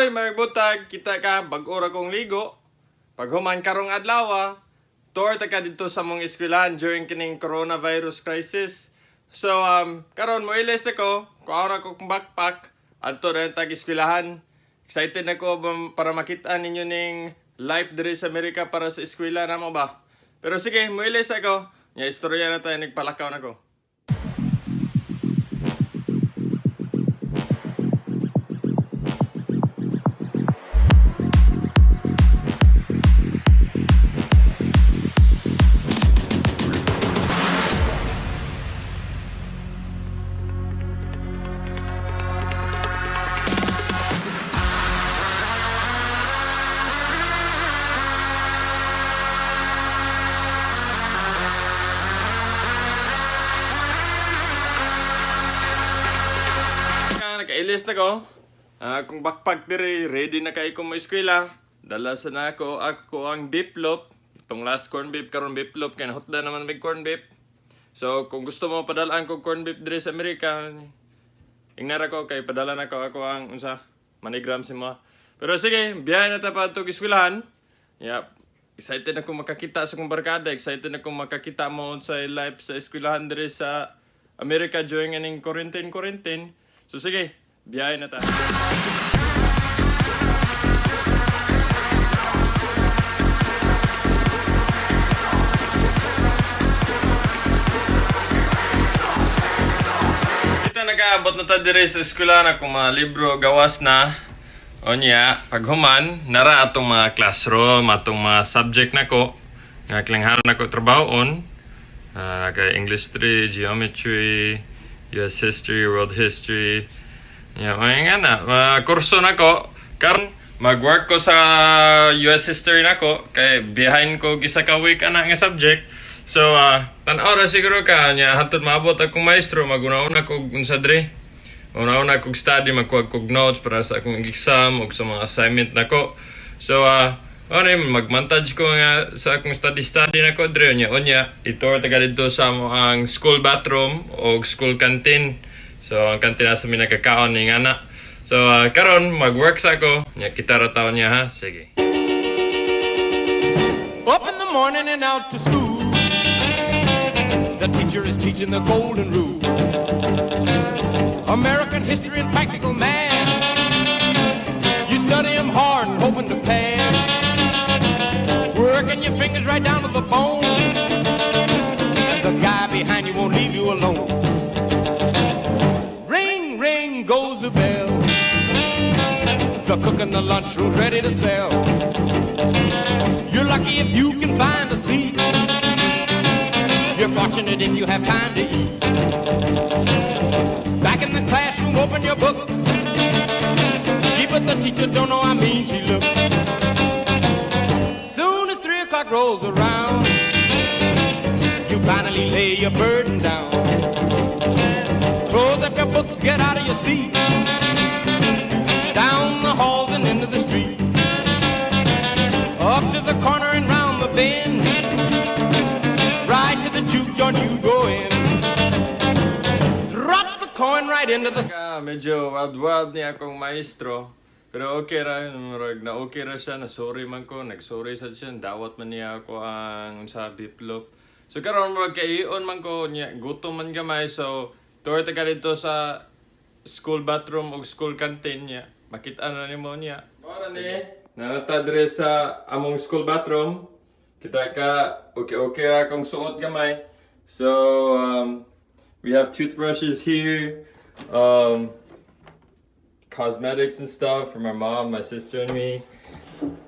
Oy, magbutag, kita ka, bag-o ra kong ligo. Paghuman karong adlaw, tour ta ka dito sa mong eskwelahan during kining coronavirus crisis. So, karon mo ilis ko, kuha ra ko kong backpack, adto na tag eskwelahan. Excited na ko para makita ninyo ning life diri sa Amerika para sa eskwela namo ba. Pero sige, mo ilis ako. Nya istorya na tayo, nagpalakaw na ko. Nakailis na ko. Ah, kung backpack dire, ready na kay ko mo eskwela. Dala sa na ako, ako ang beef loaf. Itong last corn beef, karon beef loaf, kaya nahutda naman may corn beef. So, kung gusto mo padalaan ko corn beef dire sa Amerika, ingnara ko kay padala na ko ako ang unsa MoneyGram si mo. Pero sige, biyahe na ta pa itong eskwelahan. Yep. Excited na akong makakita sa kong barkada. Excited na akong makakita mo sa life sa eskwelahan dire sa Amerika during aning quarantine quarantine. So sige, biyahe na ta. Kita nakaabot na ta dire sa eskwelahan akong mga libro gawas na. Onya, paghuman, nara atong mga classroom, atong mga subject nako nga kinahanglan nako trabahoon. Kay English 3, Geometry, US History, World History. Yeah, mga nga na, mga kurso nako. Karon mag-work ko sa US History nako kay behind ko isa ka week ana nga subject. So, tan-aw ra siguro ka nya hantod maabot akong maestro, maguna-una ko unsa dre. Una-una kog study, magkuha kog notes para sa akong exam ug sa mga assignment nako. So, ano yun, magmontage ko nga sa akong study-study nako dre unya unya itour taga didto sa amo ang school bathroom o school canteen. So, ang canteen asa mi nagkakaon ni ngana. So, karon mag-work sa ako. Nya kita ra taon niya ha. Sige. Up in the morning and out to school. The teacher is teaching the golden rule. American history and practical math. You study 'em hard and hoping to pass. Working your fingers right down to the bone. And the guy behind you won't leave you alone. Ring, ring goes the bell. The cook in the lunchroom's ready to sell. You're lucky if you can find a seat. You're fortunate if you have time to eat. Back in the classroom, open your books. Gee, but the teacher don't know how mean she looks. Soon as 3 o'clock rolls around, you finally lay your burden down. Close up your books, get out of your seat. Down the halls and into the street. Up to the corner and round the bend. Right to the juke joint you go in. Drop the coin right into the Ka, medyo wild wild niya akong maestro. Pero okay ra, murag na okay ra siya, na sorry man ko, nag-sorry sad siya, dawat man niya ako ang sa biplop. So karon murag kaion man ko niya, gutom man gamay, so tour ta ka dito sa school bathroom ug school canteen niya. Makita na nimo niya. Mora ni, nanata dire sa among school bathroom. Kita ka, okay okay ra akong suot gamay. So, we have toothbrushes here, cosmetics and stuff for my mom, my sister, and me,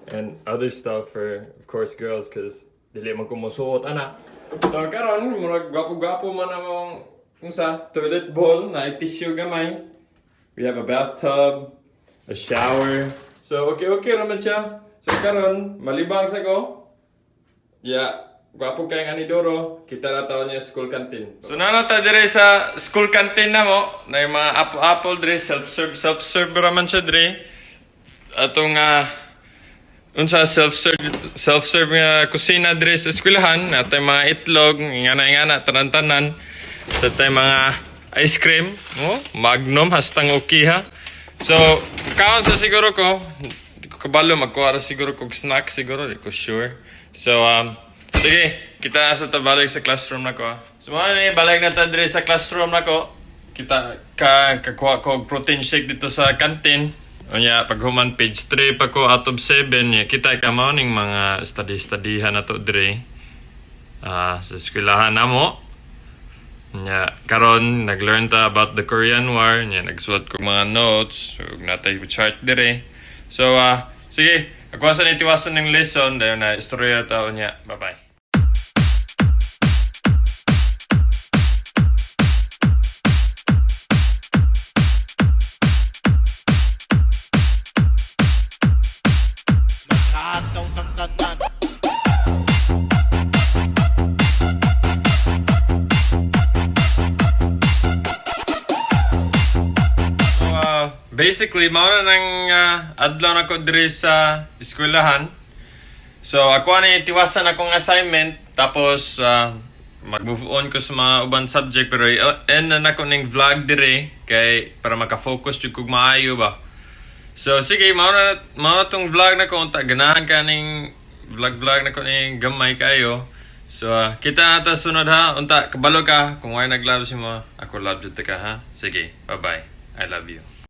and other stuff for, of course, girls, 'cause dili man ko mosuot ana. So karon murag gwapo-gwapo man among unsa toilet bowl na tissue gamay. We have a bathtub, a shower. So okay okay raman siya. So karon malibang sa ko. Yeah, gwapo kay nga ni Doro. Kita na taon niya school canteen. So nana ta dire sa school canteen na mo, na yung mga apple-apple dire, self-serve, self-serve raman siya dire. Atong unsa self-serve self-serve nga kusina dire sa eskwelahan, natay mga itlog, ingana ingana tanan-tanan. Sa tay mga ice cream, oh, Magnum hastang okay ha. So, kaon sa siguro ko. Di ko kabalo, magkuha ra siguro kog snack siguro, di ko sure. So, sige, kita na sa tabalik sa classroom nako, ah. So, mao ni, balik na ta diri sa classroom nako. Kita ka kakuha ko og protein shake dito sa canteen. Unya, pag human page 3 pa ko out of 7, ya, kita ka mao ning mga study-studyhan nato diri. Ah, sa eskwelahan namo. Nya, karon nag-learn ta about the Korean War, nya nagsulat ko mga notes, ug natay chart dire. So sige, ako sa nitiwason ng lesson dayon na istorya ta unya. Bye-bye. Maghataw ng tanan. So, basically, mao na nang adlaw nako diri sa eskwelahan. So, ako ani tiwasan akong assignment, tapos mag-move on ko sa mga uban subject, pero i-end na nako ning vlog diri kay para maka-focus jud kog maayo ba. So sige, mao na tong vlog nako. Unta ganahan ka ning vlog vlog nako ning gamay kayo. So kita na ta sunod ha. Unta kabalo ka kung way nag-love si mo, ako love jud ta ka ha. Sige, bye-bye. I love you.